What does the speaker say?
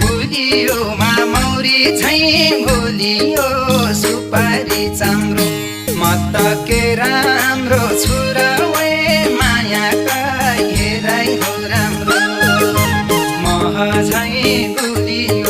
भुलियोमा मौरी झै भुलियो सुपारी चाम्रो म त के राम्रो छु र वे मायाका हेराइ हो राम्रो मह झै भुलियो